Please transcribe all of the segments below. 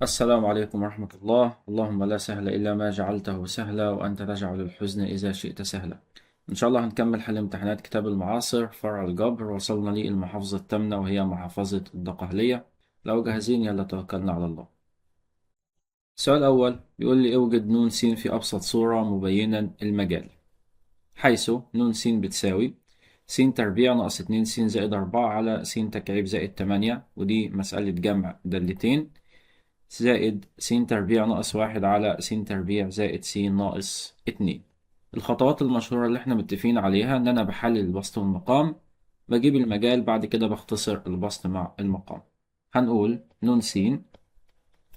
السلام عليكم ورحمة الله. اللهم لا سهل إلا ما جعلته سهلا وأنت تجعل الحزن إذا شئت سهلا. إن شاء الله هنكمل حل امتحانات كتاب المعاصر فرع الجبر. وصلنا للمحافظة الثامنة وهي محافظة الدقهلية. لو جاهزين يلا توكلنا على الله. السؤال الأول بيقول لي اوجد نون س في أبسط صورة مبينا المجال، حيث نون س بتساوي س تربيع ناقص 2 س زائد 4 على س تكعيب زائد 8، ودي مسألة جمع دالتين، زائد س تربيع ناقص 1 على س تربيع زائد س ناقص 2. الخطوات المشهورة اللي احنا متفقين عليها إن أنا بحلل البسط والمقام، بجيب المجال، بعد كده بختصر البسط مع المقام. هنقول نون س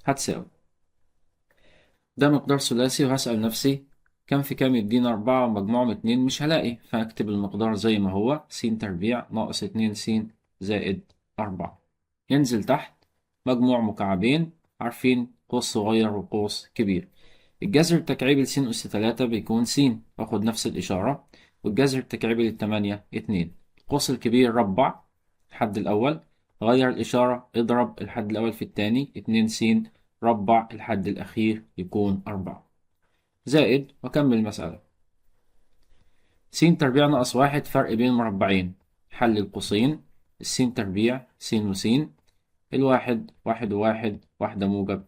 هتساوي ده مقدار ثلاثي، وهسأل نفسي كم في كام يدينا 4 ومجموعهم 2، مش هلاقي، فهكتب المقدار زي ما هو س تربيع ناقص 2 س زائد 4. ينزل تحت مجموع مكعبين، عارفين قوس صغير وقوس كبير. الجذر التكعيبي لس أس 3 بيكون س، باخد نفس الإشارة، والجذر التكعيبي للتمانية 2. القوس الكبير ربع الحد الأول، غير الإشارة، اضرب الحد الأول في التاني 2 س، ربع الحد الأخير يكون 4 زائد، وأكمل المسألة. س تربيع ناقص 1 فرق بين مربعين، حل القوسين، السين تربيع س وسين، الواحد واحد وواحد، واحدة موجب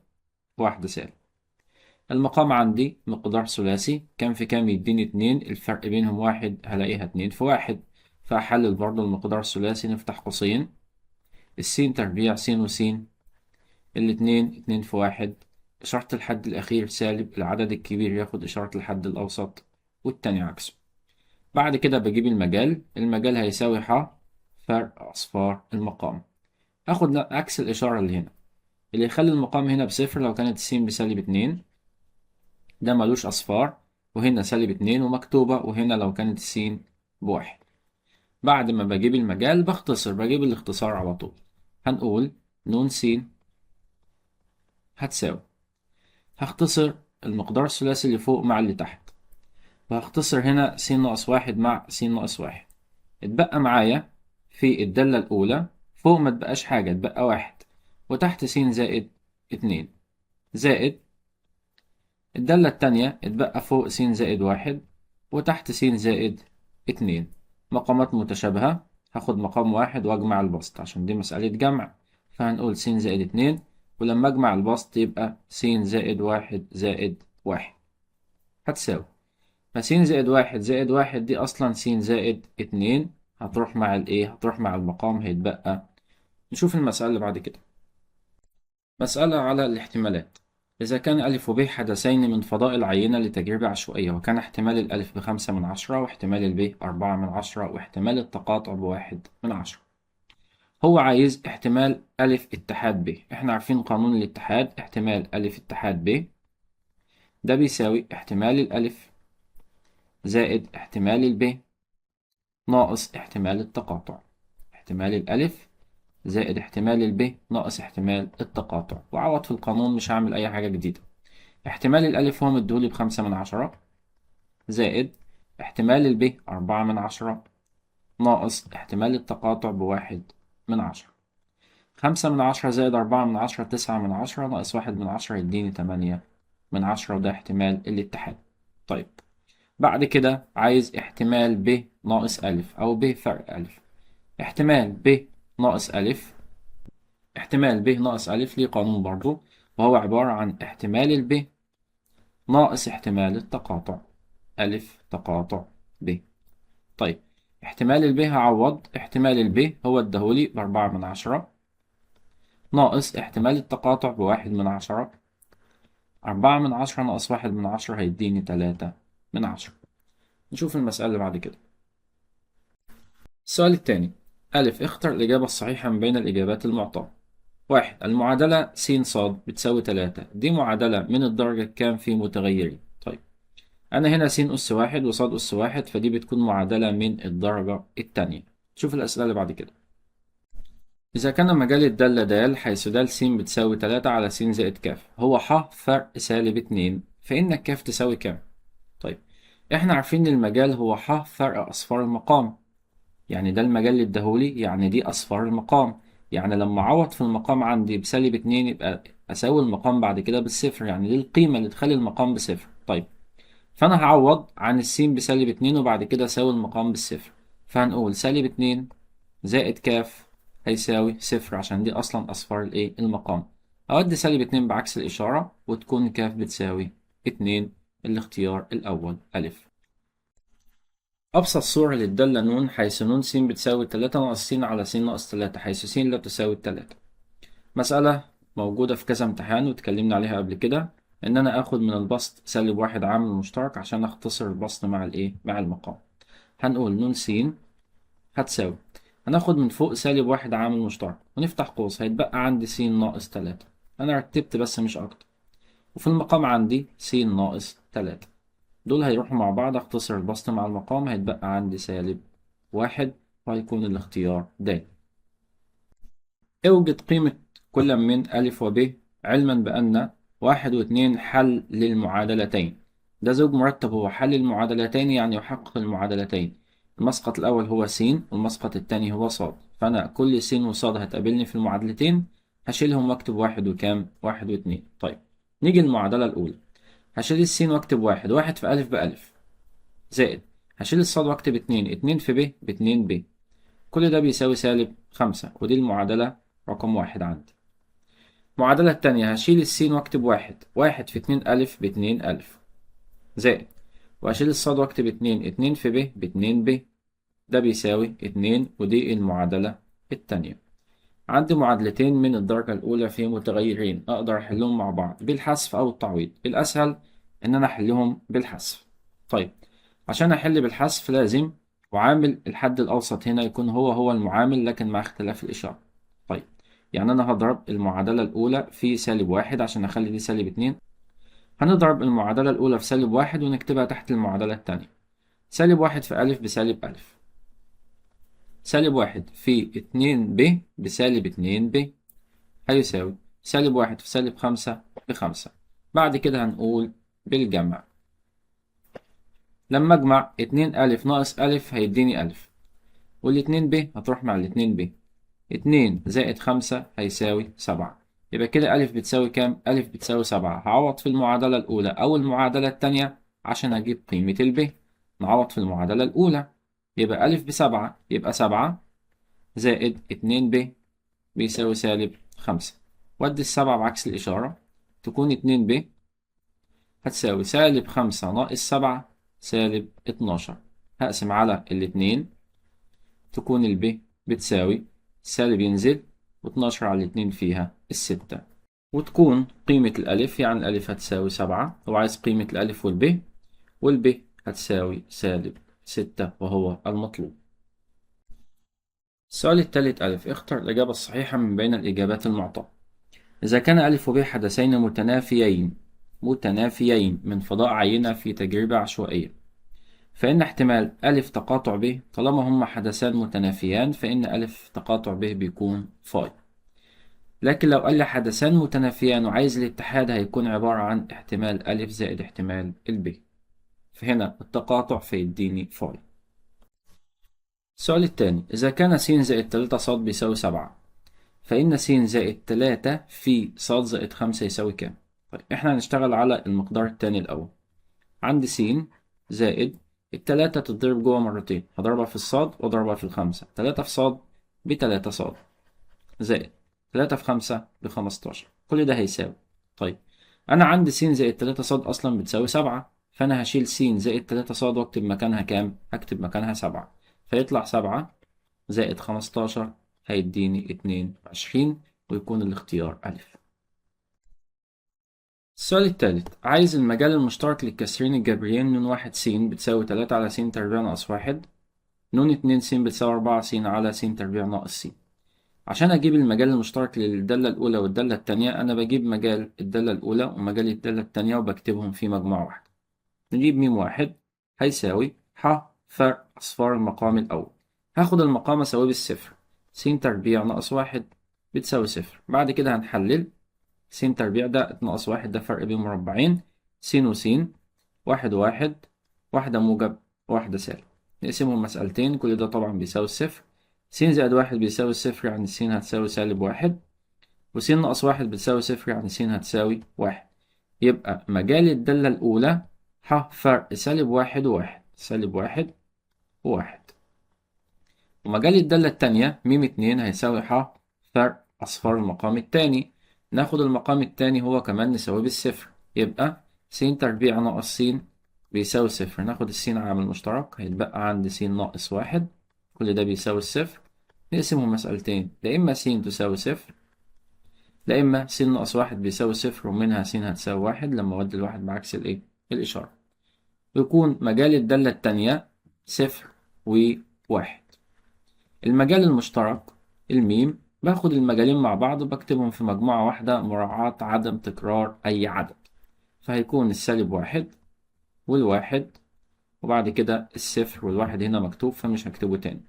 واحدة سالب. المقام عندي مقدار ثلاثي، كام في كام يديني 2، الفرق بينهم 1، هلاقيها 2 في 1، فأحلل برضو المقدار الثلاثي، نفتح قوسين، السين تربيع س وسين، الاتنين 2 في 1، إشارة الحد الأخير سالب، العدد الكبير ياخد إشارة الحد الأوسط والتاني عكسه. بعد كده بجيب المجال، المجال هيساوي ح فرق أصفار المقام، هاخد عكس الإشارة اللي هنا، اللي يخلي المقام هنا بصفر لو كانت السين بسالب 2، ده ملوش أصفار، وهنا سالب 2 ومكتوبة، وهنا لو كانت السين ب1. بعد ما بجيب المجال بختصر، بجيب الاختصار على طول. هنقول نون س هتساوي، هختصر المقدار الثلاثي اللي فوق مع اللي تحت، وهختصر هنا س ناقص 1 مع س ناقص 1. اتبقى معايا في الدالة الأولى فوق ما تبقاش حاجة، اتبقى 1، وتحت س زائد 2 زائد الدالة التانية اتبقى فوق س زائد 1 وتحت س زائد 2. مقامات متشابهة، هاخد مقام 1 واجمع البسط عشان دي مسألة جمع، فهنقول س زائد 2، ولما اجمع البسط يبقى س زائد 1 زائد 1 هتساوي، ما س زائد 1 زائد 1 دي أصلا س زائد 2، هتروح مع الإيه؟ هتروح مع المقام، هيتبقى. نشوف المسألة اللي بعد كده، مسألة على الاحتمالات. إذا كان ألف وب حدثين من فضاء العينة لتجربة عشوائية، وكان احتمال الألف ب5 من 10 واحتمال الب 4 من 10 واحتمال التقاطع ب1 من 10. هو عايز احتمال ألف اتحاد ب. احنا عارفين قانون الاتحاد، احتمال ألف اتحاد ب ده بيساوي احتمال الألف زائد احتمال الب ناقص احتمال التقاطع. احتمال الألف زائد احتمال الب ناقص احتمال التقاطع، وعوض في القانون، مش هعمل أي حاجة جديدة. احتمال الألف هو مديهولي ب5 من 10 زائد احتمال الب 4 من 10 ناقص احتمال التقاطع ب1 من 10. 5 من 10 زائد 4 من 10 9 من 10 ناقص 1 من 10 يديني 8 من 10، وده احتمال الاتحاد. طيب بعد كده عايز احتمال ب ناقص ألف أو ب فرق ألف. احتمال ب ناقص ألف، احتمال ب ناقص ألف ليه قانون برضو، وهو عبارة عن احتمال الب ناقص احتمال التقاطع، ألف تقاطع ب. طيب احتمال الب هعوض، احتمال الب هو اداهولي ب4 من 10 ناقص احتمال التقاطع ب1 من 10، 4 من 10 ناقص 1 من 10 هيديني 3 من 10. نشوف المسألة اللي بعد كده. السؤال التاني، ألف اختر الإجابة الصحيحة من بين الإجابات المعطاة. 1 المعادلة س ص بتساوي 3، دي معادلة من الدرجة كام في متغيرين؟ طيب أنا هنا س أس 1 وص أس 1، فدي بتكون معادلة من الدرجة التانية. شوف الأسئلة اللي بعد كده. إذا كان مجال الدالة د حيث د س بتساوي 3 على س زائد ك هو ح فرق سالب 2، فإن الكاف تساوي كام؟ طيب إحنا عارفين إن المجال هو ح فرق أصفار المقام، يعني ده المجال اللي اداهولي، يعني دي أصفار المقام، يعني لما أعوض في المقام عندي بسالب 2 يبقى أساوي المقام بعد كده بالصفر، يعني دي القيمة اللي تخلي المقام بصفر. طيب فأنا هعوض عن السين بسالب 2 وبعد كده أساوي المقام بالصفر، فهنقول سالب 2 زائد كاف هيساوي صفر عشان دي أصلا أصفار الإيه؟ المقام. أودي سالب 2 بعكس الإشارة وتكون كاف بتساوي 2، الاختيار الأول ألف. أبسط صورة للدالة ن حيث ن س بتساوي 3 ناقص س على س ناقص 3 حيث س لا تساوي 3. مسألة موجودة في كذا امتحان واتكلمنا عليها قبل كده، إن أنا آخد من البسط سالب 1 عامل مشترك عشان أختصر البسط مع الإيه؟ مع المقام. هنقول ن س هتساوي، هناخد من فوق سالب 1 عامل مشترك ونفتح قوس، هيتبقى عندي س ناقص 3. أنا رتبت بس مش أكتر، وفي المقام عندي س ناقص 3، دول هيروحوا مع بعض، اختصر البسط مع المقام، هيتبقى عندي سالب 1 وهيكون الاختيار د. اوجد قيمة كل من ألف وب علما بأن 1 و2 حل للمعادلتين. ده زوج مرتب هو حل المعادلتين، يعني يحقق المعادلتين. المسقط الأول هو س والمسقط الثاني هو ص، فأنا كل س وص هتقابلني في المعادلتين هشيلهم واكتب 1 وكام؟ 1 و2. طيب نيجي للمعادلة الأولى، هشيل السين واكتب 1، 1 في ألف بألف، زائد هشيل الصاد واكتب 2، 2 في ب باتنين ب، كل ده بيساوي سالب 5، ودي المعادلة رقم 1 عندي. المعادلة التانية هشيل السين واكتب 1، 1 في 2 ألف باتنين ألف، زائد وهشيل الصاد واكتب 2، 2 في ب باتنين ب، ده بيساوي 2، ودي المعادلة التانية. عندي معادلتين من الدرجة الأولى في متغيرين أقدر أحلهم مع بعض بالحذف أو التعويض. الأسهل إن أنا أحلهم بالحذف. طيب عشان أحل بالحذف لازم معامل الحد الأوسط هنا يكون هو المعامل لكن مع اختلاف الإشارة. طيب يعني أنا هضرب المعادلة الأولى في سالب 1 عشان أخلي دي سالب 2، هنضرب المعادلة الأولى في سالب 1 ونكتبها تحت المعادلة التانية. سالب 1 في ألف بسالب ألف، سالب 1 في 2 ب بسالب 2 ب، هيساوي سالب 1 في سالب 5 ب5. بعد كده هنقول بالجمع، لما أجمع 2 ألف ناقص ألف هيديني ألف، والاتنين ب هتروح مع الاتنين ب، 2 زائد 5 هيساوي 7. يبقى كده ألف بتساوي كام؟ ألف بتساوي 7. هعوض في المعادلة الأولى أو المعادلة التانية عشان أجيب قيمة الب. نعوض في المعادلة الأولى، يبقى ألف ب7، يبقى 7 زائد 2 ب بيساوي سالب 5، وأدي ال7 بعكس الإشارة تكون 2 ب هتساوي سالب 5 ناقص 7 سالب 12. هقسم على الاتنين تكون الب بتساوي سالب ينزل واتناشر على الاتنين فيها الستة، وتكون قيمة الألف، يعني الألف هتساوي 7، هو عايز قيمة الألف والب، والب هتساوي سالب 6 وهو المطلوب. السؤال الثالث ألف، اختر الإجابة الصحيحة من بين الإجابات المعطاة. إذا كان ألف وب حدثين متنافيين من فضاء عينة في تجربة عشوائية، فإن احتمال ألف تقاطع ب طالما هما حدثان متنافيان فإن ألف تقاطع ب بيكون فاي. لكن لو قال لي حدثان متنافيان وعايز الاتحاد هيكون عبارة عن احتمال ألف زائد احتمال الب، فهنا التقاطع فيديني فاي. السؤال الثاني، إذا كان س زائد 3 ص بيساوي 7، فإن س زائد 3 في ص زائد 5 يساوي كام؟ طيب إحنا هنشتغل على المقدار الثاني الأول. عندي س زائد التلاتة تتضرب جوه مرتين، هضربها في الصاد وأضربها في الخمسة، تلاتة في صاد بتلاتة صاد زائد تلاتة في 5 بخمستاشر، كل ده هيساوي. طيب أنا عندي س زائد 3 صاد أصلا بتساوي 7، فأنا هشيل س زائد 3 صاد وأكتب مكانها كام؟ هكتب مكانها 7، فيطلع 7 زائد 15 هيديني 22، ويكون الاختيار ألف. السؤال الثالث، عايز المجال المشترك للكسرين الجبريين نون 1 س بتساوي 3 على س تربيع ناقص 1، نون 2 س بتساوي 4 س على س تربيع ناقص س. عشان أجيب المجال المشترك للدالة الأولى والدالة التانية، أنا بجيب مجال الدالة الأولى ومجال الدالة التانية وبكتبهم في مجموعة واحدة. نجيب ميم 1 هيساوي ح فرق أصفار المقام الأول، هاخد المقام أساويه بالصفر، س تربيع ناقص 1 بتساوي 0. بعد كده هنحلل س تربيع ده ناقص 1، ده فرق بين مربعين، س وس 1 1، واحدة موجب واحدة سالب، نقسمهم مسألتين، كل ده طبعا بيساوي الصفر، س زائد 1 بيساوي 0 يعني س هتساوي سالب 1، وس ناقص 1 بتساوي 0 يعني س هتساوي 1. يبقى مجال الدالة الأولى ح فرق سالب 1 و1، سالب 1 و1. ومجال الدالة التانية م 2 هيساوي ح فرق أصفار المقام التاني. ناخد المقام التاني هو كمان نساويه بالصفر، يبقى س تربيع ناقص س بيساوي 0. ناخد السين عامل مشترك، هيتبقى عندي س ناقص 1، كل ده بيساوي 0. نقسمهم مسألتين، لا إما س تساوي 0، لا إما س ناقص 1 بيساوي 0، ومنها س هتساوي 1 لما أودي الواحد بعكس الإيه؟ الإشارة. ويكون مجال الدالة التانية 0 و1. المجال المشترك الميم باخد المجالين مع بعض وبكتبهم في مجموعة واحدة مراعاة عدم تكرار أي عدد، فهيكون السالب 1 والواحد وبعد كده 0 والواحد هنا مكتوب فمش هكتبه تاني،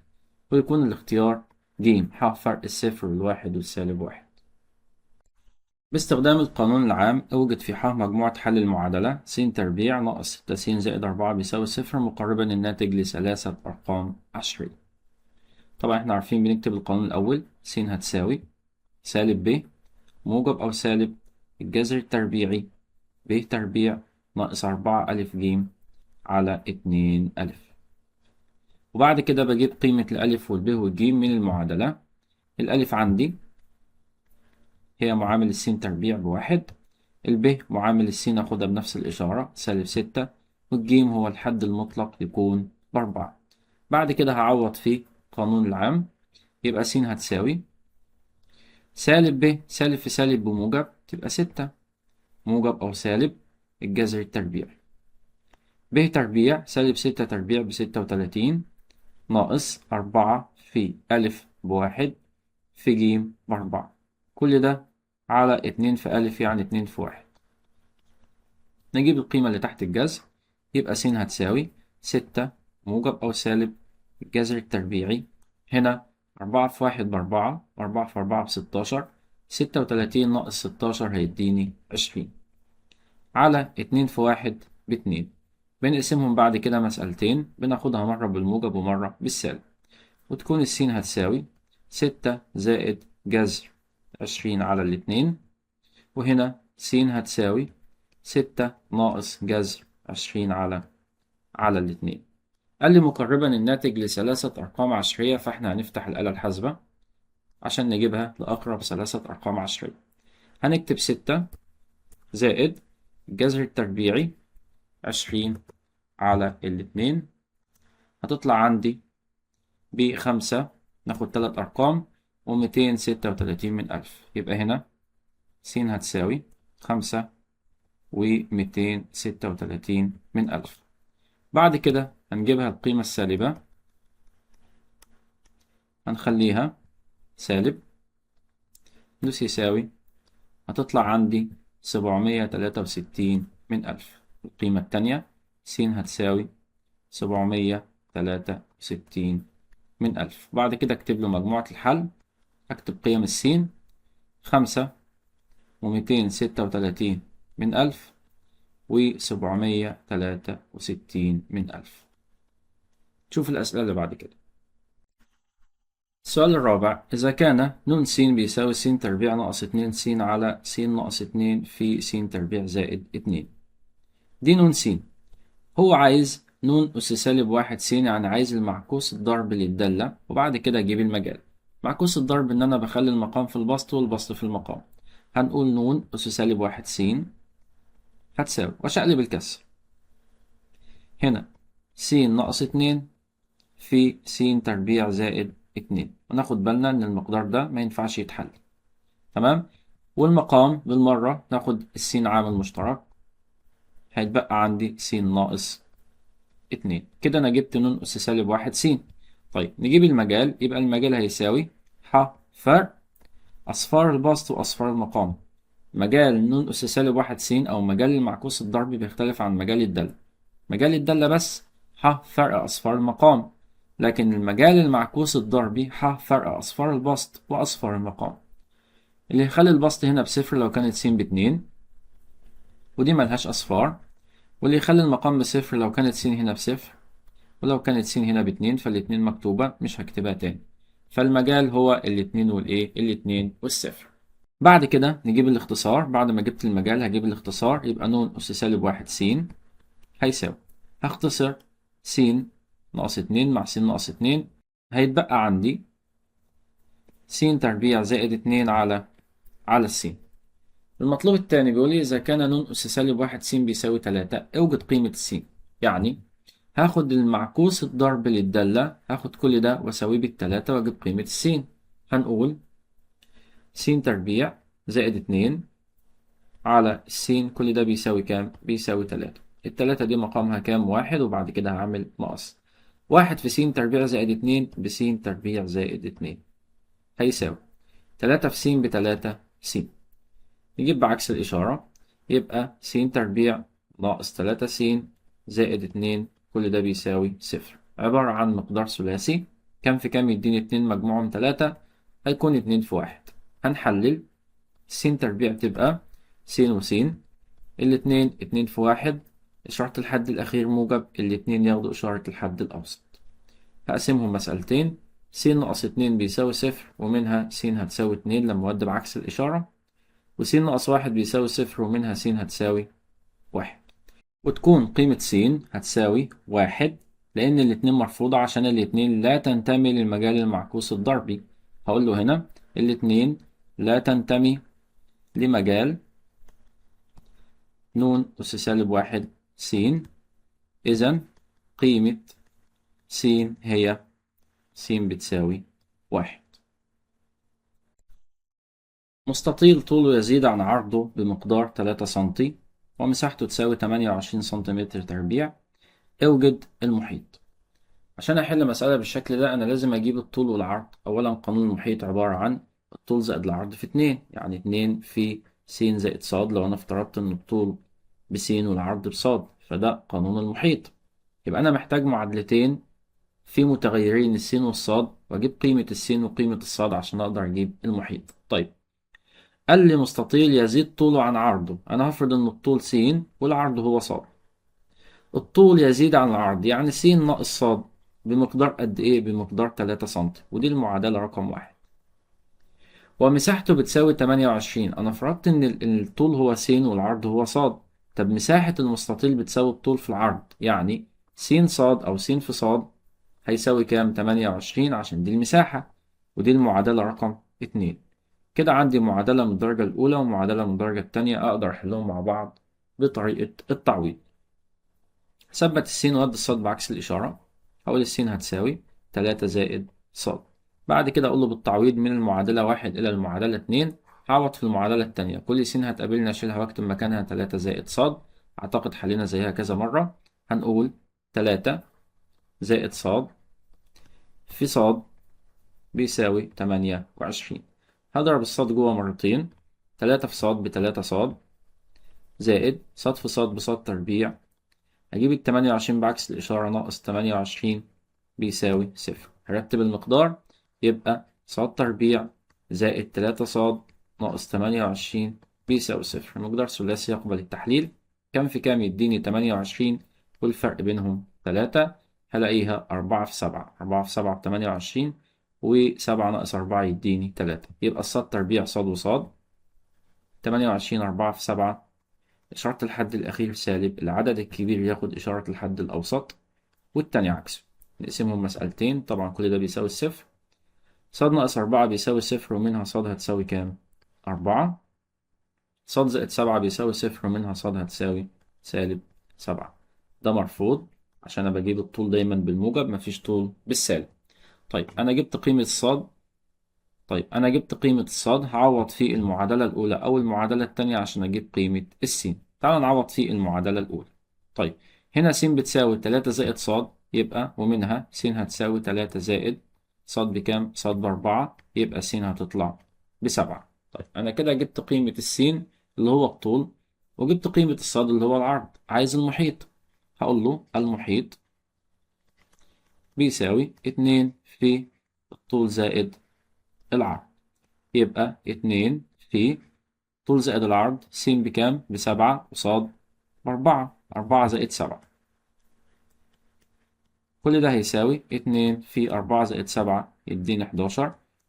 ويكون الاختيار ج ح فرق 0 والواحد والسالب 1. باستخدام القانون العام اوجد في ح مجموعة حل المعادلة س تربيع ناقص 6 س زائد 4 بيساوي 0 مقربا الناتج لثلاثة أرقام عشرية. طبعا احنا عارفين بنكتب القانون الأول، س هتساوي سالب ب موجب أو سالب الجذر التربيعي ب تربيع ناقص 4 ألف ج على 2 ألف. وبعد كده بجيب قيمة الألف والب والج من المعادلة. الألف عندي هي معامل السين تربيع ب1، الب معامل السين أخدها بنفس الإشارة سالب 6، والجيم هو الحد المطلق يكون ب4. بعد كده هعوض في قانون العام، يبقى س هتساوي سالب ب سالب في سالب بموجب تبقى 6 موجب أو سالب الجذر التربيعي ب تربيع سالب 6 تربيع ب36 ناقص 4 في ألف ب1 في ج ب4، كل ده على 2 في ألف يعني 2 في 1. نجيب القيمة اللي تحت الجذر، يبقى س هتساوي 6 موجب أو سالب الجذر التربيعي هنا 4 في 1 ب4، 4 في 4 ب16، 36 ناقص 16 هيديني 20 على 2 في 1 ب2. بنقسمهم بعد كده مسألتين، بناخدها مرة بالموجب ومرة بالسالب، وتكون السين هتساوي 6 زائد جذر 20 على 2، وهنا س هتساوي 6 ناقص جذر 20 على 2. قال لي مقربا الناتج لثلاثة أرقام عشرية، فإحنا هنفتح الآلة الحاسبة عشان نجيبها لأقرب 3 أرقام عشرية. هنكتب 6 زائد الجذر التربيعي 20 على 2، هتطلع عندي ب5، ناخد 3 أرقام و236 من 1000. يبقى هنا س هتساوي 5 و236 من 1000. بعد كده هنجيبها القيمة السالبة، هنخليها سالب، ندوس يساوي، هتطلع عندي 763 من 1000. القيمة التانية س هتساوي 763 من 1000. بعد كده اكتب له مجموعة الحل، اكتب قيم السين 5 و236 من 1000 و763 من 1000. شوف الأسئلة اللي بعد كده. السؤال الرابع، إذا كان ن س بيساوي س تربيع ناقص 2 س على س ناقص 2 في س تربيع زائد 2، دي ن س، هو عايز ن أس سالب 1 س، يعني عايز المعكوس الضرب للدالة، وبعد كده أجيب المجال. معكوس الضرب إن أنا بخلي المقام في البسط والبسط في المقام. هنقول ن أس سالب 1 س هتساوي، وأشقلب الكسر هنا س ناقص 2 في س تربيع زائد 2، وناخد بالنا إن المقدار ده ما ينفعش يتحل، تمام؟ والمقام بالمرة ناخد السين عامل مشترك، هيتبقى عندي س ناقص 2. كده أنا جبت ن أس سالب 1 س. طيب نجيب المجال، يبقى المجال هيساوي ح فرق أصفار البسط وأصفار المقام. مجال ن أس سالب 1 س أو مجال المعكوس الضربي بيختلف عن مجال الدالة. مجال الدالة بس ح فرق أصفار المقام، لكن المجال المعكوس الضربي ح فرق أصفار البسط وأصفار المقام. اللي يخلي البسط هنا ب0 لو كانت س ب2، ودي ملهاش أصفار، واللي يخلي المقام ب0 لو كانت س هنا ب0، ولو كانت س هنا ب2، فالاتنين مكتوبة مش هكتبها تاني. فالمجال هو الاتنين والإيه؟ الاتنين والصفر. بعد كده نجيب الاختصار. بعد ما جبت المجال هجيب الاختصار، يبقى ن أس سالب 1 س هيساوي، هختصر س ناقص 2 مع س ناقص 2، هيتبقى عندي س تربيع زائد 2 على الس. المطلوب الثاني بيقول لي إذا كان ن أس سالب 1 س بيساوي 3، اوجد قيمة س. يعني هاخد المعكوس الضرب للدالة، هاخد كل ده واساويه بالتلاتة واجيب قيمة الس. هنقول س تربيع زائد 2 على الس، كل ده بيساوي كام؟ بيساوي 3. التلاتة دي مقامها كام؟ 1، وبعد كده هعمل ناقص 1 في س تربيع زائد 2 بس تربيع زائد 2 هيساوي 3 في س بتلاتة س. نجيب بعكس الإشارة، يبقى س تربيع ناقص 3 س زائد 2 كل ده بيساوي 0، عبارة عن مقدار ثلاثي، كام في كام يديني 2 مجموعهم 3، هيكون 2 في 1. هنحلل س تربيع تبقى س وس، الاتنين 2 في 1، إشارة الحد الأخير موجب، الاتنين ياخدوا إشارة الحد الأوسط. هقسمهم مسألتين، س ناقص 2 بيساوي 0، ومنها س هتساوي 2 لما أودي بعكس الإشارة، وس ناقص 1 بيساوي 0، ومنها س هتساوي 1، وتكون قيمة س هتساوي 1، لأن الاتنين مرفوضة عشان الاتنين لا تنتمي للمجال المعكوس الضربي. هقول له هنا الاتنين لا تنتمي لمجال ن أس سالب 1 س، إذن قيمة س هي س بتساوي 1. مستطيل طوله يزيد عن عرضه بمقدار 3 سنتي ومساحته تساوي 28 سنتيمتر تربيع، اوجد المحيط. عشان أحل مسألة بالشكل ده أنا لازم أجيب الطول والعرض. أولا قانون المحيط عبارة عن الطول زائد العرض في 2، يعني 2 في س زائد ص، لو أنا افترضت إن الطول بس والعرض بصاد، فده قانون المحيط. يبقى أنا محتاج معادلتين في متغيرين السين والصاد، وأجيب قيمة السين وقيمة الصاد عشان أقدر أجيب المحيط. طيب قال لي مستطيل يزيد طوله عن عرضه، أنا هفرض إن الطول س والعرض هو ص. الطول يزيد عن العرض يعني س ناقص ص بمقدار قد إيه؟ بمقدار 3 سم، ودي المعادلة رقم 1. ومساحته بتساوي 28، أنا فرضت إن الطول هو س والعرض هو ص. طب مساحة المستطيل بتساوي الطول في العرض، يعني س ص أو س في ص هيساوي كام؟ 28، عشان دي المساحة، ودي المعادلة رقم 2. كده عندي معادلة من الدرجة الأولى ومعادلة من الدرجة التانية، أقدر أحلهم مع بعض بطريقة التعويض. ثبت السين وأدي الصاد بعكس الإشارة، هقول السين هتساوي 3 زائد ص. بعد كده أقول له بالتعويض من المعادلة 1 إلى المعادلة 2، هعوض في المعادلة التانية، كل س هتقابلني أشيلها وأكتب مكانها 3 زائد ص. أعتقد حلينا زيها كذا مرة. هنقول 3 زائد ص في ص بيساوي 28. هضرب الصاد جوه مرتين، 3 في ص بتلاتة ص زائد ص في ص بص تربيع، هجيب 28 بعكس الإشارة ناقص 28 بيساوي 0. هرتب المقدار، يبقى ص تربيع زائد 3 ص ناقص 28 بيساوي 0. المقدار ثلاثي يقبل التحليل، كم في كام يديني 28، والفرق بينهم 3، هلاقيها 4 في 7، 4 في 7 بتمانية وعشرين، وسبعة ناقص 4 يديني 3. يبقى الصاد تربيع صاد وصاد، 28 4 في 7، إشارة الحد الأخير سالب، العدد الكبير ياخد إشارة الحد الأوسط والتاني عكسه. نقسمهم مسألتين، طبعا كل ده بيساوي الصفر. صاد ناقص 4 بيساوي 0، ومنها صاد هتساوي كام؟ 4. صاد زائد 7 بيساوي 0، ومنها صاد هتساوي سالب 7. ده مرفوض عشان أنا بجيب الطول دايما بالموجب، مفيش طول بالسالب. طيب أنا جبت قيمة الصاد، طيب أنا جبت قيمة الصاد، هعوض في المعادلة الأولى أو المعادلة التانية عشان أجيب قيمة السين. تعال نعوض في المعادلة الأولى. طيب هنا س بتساوي 3 زائد صاد، يبقى ومنها س هتساوي 3 زائد صاد بكام؟ صاد ب4، يبقى س هتطلع ب7. طيب أنا كده جبت قيمة السين اللي هو الطول، وجبت قيمة الصاد اللي هو العرض. عايز المحيط، هقول له المحيط بيساوي 2 في الطول زائد العرض، يبقى 2 في طول زائد العرض، س بكام؟ ب7 وصاد ب4، 4 زائد 7. كل ده هيساوي 2 في 4 زائد 7 يديني 11،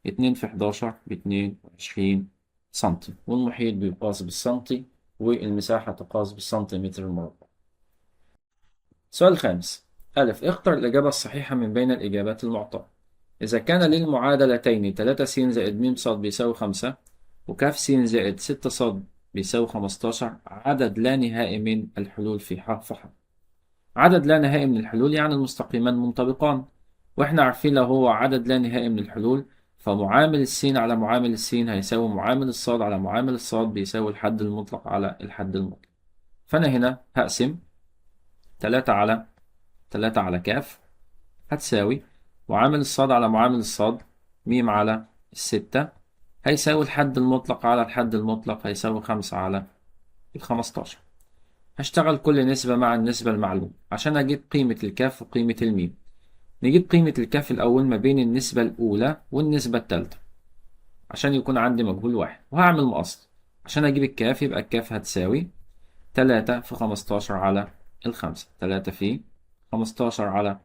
2 في 11 ب22 سنتي، والمحيط بيقاس بالسنتي والمساحة تقاس بالسنتيمتر المربع. السؤال الخامس، ألف، اختر الإجابة الصحيحة من بين الإجابات المعطاة. إذا كان للمعادلتين 3 س زائد م ص بيساوي 5 وكاف س زائد 6 ص بيساوي 15، عدد لا نهائي من الحلول في ح فح. عدد لا نهائي من الحلول يعني المستقيمان منطبقان، واحنا عارفين لو هو عدد لا نهائي من الحلول فمعامل السين على معامل السين هيساوي معامل الصاد على معامل الصاد بيساوي الحد المطلق على الحد المطلق. فأنا هنا هقسم 3 على 3 على كاف هتساوي معامل الصاد على معامل الصاد ميم على 6 هيساوي الحد المطلق على الحد المطلق هيساوي 5 على 15. هشتغل كل نسبة مع النسبة المعلومة عشان أجيب قيمة الكاف وقيمة الميم. نجيب قيمة الكاف الأول ما بين النسبة الأولى والنسبة الثالثة عشان يكون عندي مجهول واحد، وهعمل مقص عشان أجيب الكاف. يبقى الكاف هتساوي 3 في 15 على 5، 3 في 15 على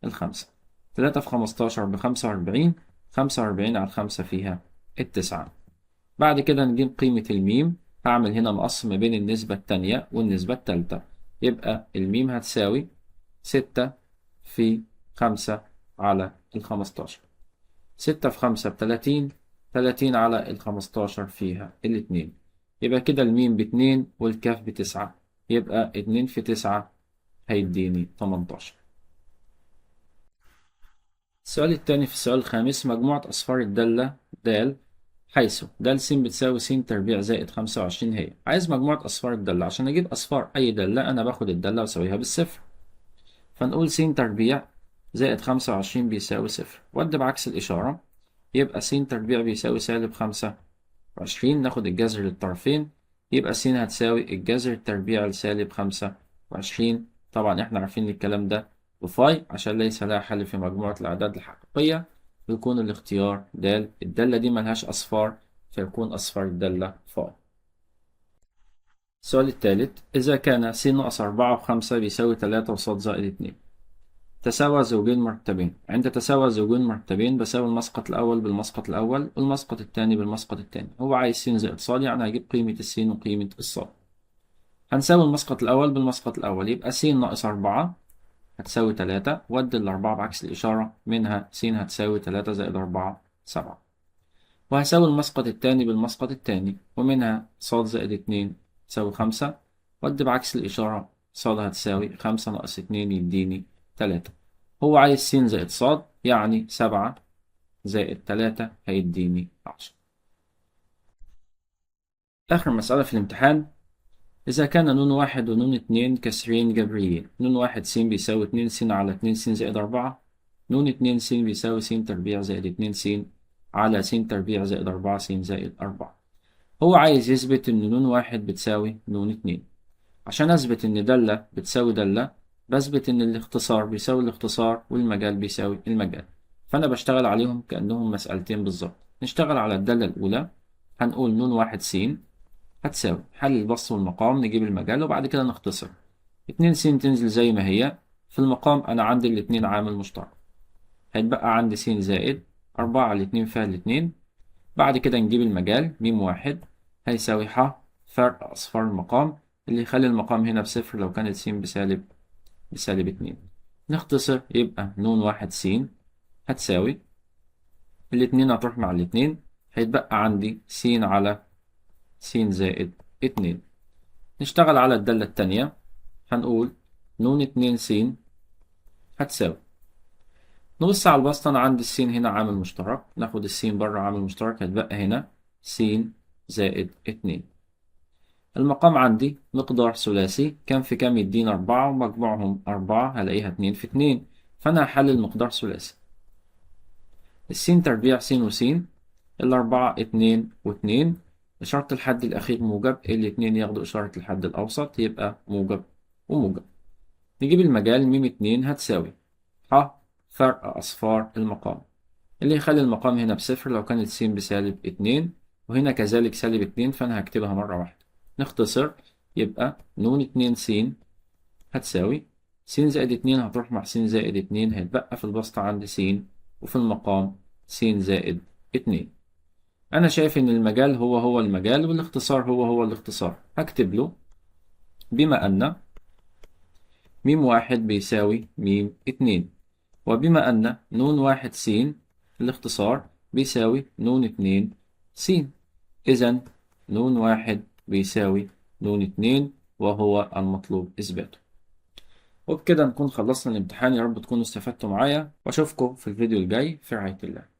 5، 3 في 15 ب45، 45 على 5 فيها 9. بعد كده نجيب قيمة الميم، هعمل هنا مقص ما بين النسبة التانية والنسبة التالتة، يبقى الميم هتساوي 6 في 5 على 15، 6 في 5 ب30، 30 على 15 فيها 2، يبقى كده الميم ب2 والكاف ب9، يبقى 2 في 9 هيديني 18. السؤال الثاني في السؤال الخامس، مجموعة أصفار الدالة د حيث د س بتساوي س تربيع زائد 25 هي. عايز مجموعة أصفار الدالة، عشان أجيب أصفار أي دالة أنا باخد الدالة وأساويها بالصفر، فنقول س تربيع زائد 25 بيساوي صفر، وأدي بعكس الإشارة يبقى س تربيع بيساوي سالب 25، ناخد الجذر للطرفين يبقى س هتساوي الجذر التربيع لسالب 25. طبعا احنا عارفين الكلام ده بفاي عشان ليس لها حل في مجموعة الأعداد الحقيقية، ويكون الاختيار د. الدالة دي ملهاش أصفار فيكون أصفار الدالة فاي. السؤال الثالث، إذا كان س ناقص 4 و5 بيساوي 3 وص زائد 2، تساوى زوجين مرتبين. عند تساوى زوجين مرتبين بساوي المسقط الأول بالمسقط الأول والمسقط الثاني بالمسقط الثاني. هو عايز س زائد ص، يعني هجيب قيمة السين وقيمة الصاد. هنساوي المسقط الأول بالمسقط الأول، يبقى س ناقص 4 هتساوي 3، ودي الأربعة بعكس الإشارة، منها س هتساوي 3 زائد 4 7. وهساوي المسقط الثاني بالمسقط الثاني، ومنها ص زائد 2 تساوي 5، ودي بعكس الإشارة ص هتساوي 5 ناقص 2 يديني 3. هو عايز س زائد ص، يعني 7 زائد 3 هيديني 10. آخر مسألة في الامتحان، إذا كان نون 1 ونون 2 كسرين جبريين، نون 1 س بيساوي 2 س على 2 س زائد 4، نون 2 س بيساوي س تربيع زائد 2 س على س تربيع زائد 4 س زائد 4. هو عايز يثبت إن نون 1 بتساوي نون 2. عشان أثبت إن دالة بتساوي دالة بثبت إن الاختصار بيساوي الاختصار والمجال بيساوي المجال، فأنا بشتغل عليهم كأنهم مسألتين بالظبط. نشتغل على الدالة الأولى، هنقول نون 1 س هتساوي حل البسط والمقام، نجيب المجال وبعد كده نختصر. 2 س تنزل زي ما هي، في المقام أنا عندي الاتنين عامل مشترك، هيتبقى عندي س زائد 4 على 2 فيها الاتنين. بعد كده نجيب المجال، م 1 هيساوي ح فرق أصفار المقام اللي يخلي المقام هنا بصفر لو كانت س بسالب 2. نختصر، يبقى نون 1 س هتساوي الاتنين هتروح مع الاتنين، هيتبقى عندي س على س زائد 2. نشتغل على الدالة التانية، هنقول نون 2 س هتساوي، نبص على البسط، أنا عندي السين هنا عامل مشترك، ناخد السين بره عامل مشترك، هيتبقى هنا س زائد 2. المقام عندي مقدار ثلاثي، كام في كام يدينا 4، ومجموعهم 4 هلاقيها 2 في 2، فأنا هحلل مقدار ثلاثي. السين تربيع س وسين، الأربعة 2 و2، إشارة الحد الأخير موجب، الاتنين ياخدوا إشارة الحد الأوسط يبقى موجب وموجب. نجيب المجال، م 2 هتساوي ح فرق أصفار المقام اللي يخلي المقام هنا بصفر لو كانت س بسالب 2، وهنا كذلك سالب 2، فأنا هكتبها مرة واحدة. نختصر، يبقى نون 2 س هتساوي س زائد 2 هتروح مع س زائد 2، هيتبقى في البسط عندي س، وفي المقام س زائد 2. أنا شايف إن المجال هو هو المجال، والاختصار هو هو الاختصار. هكتب له بما أن ميم 1 بيساوي ميم 2، وبما أن نون 1 س الاختصار بيساوي نون 2 س، إذن نون 1 بيساوي نون 2، وهو المطلوب إثباته. وبكده نكون خلصنا الامتحان. يا رب تكونوا استفدتوا معايا، وأشوفكم في الفيديو الجاي في رعاية الله.